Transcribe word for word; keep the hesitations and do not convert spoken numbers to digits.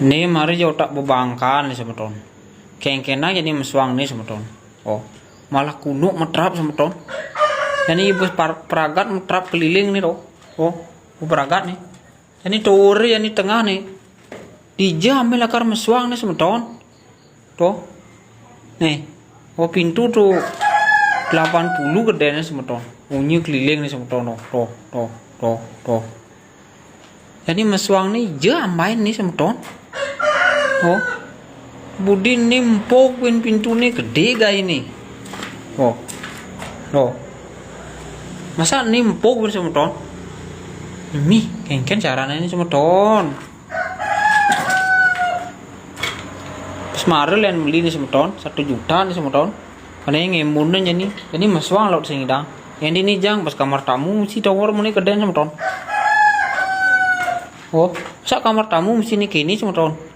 Ni mari jao tak bebangkan ni semeton. Kengkena jani mesuang ni semeton. Oh, malah kunuk metrap semeton. Jani bes par-, peragat metrap keliling ni to. Oh, peragat ni. Jani tore jani tengah ni. Dija ambe lakar mesuang ni semeton. To. Ni. Oh, pintu tu delapan puluh gede ni semeton. Bunyi keliling ni semeton. To, to, to, to, to. Jani mesuang ni ija ambain ni semeton. Oh. Budi ni empuk pin pintu ni gede gai ni. Oh. Oh. Masa ni empuk pin semeton. Mi, kengken carane ni semeton. Pas mare len beli ni semeton, satu juta ni semeton. Ane ngemun jani, jani mesuang laut sing idang. Yang di ni jang, pas kamar tamu mesti tower muni keden semeton. Oh, sak kamar tamu mesti ni kini semeton.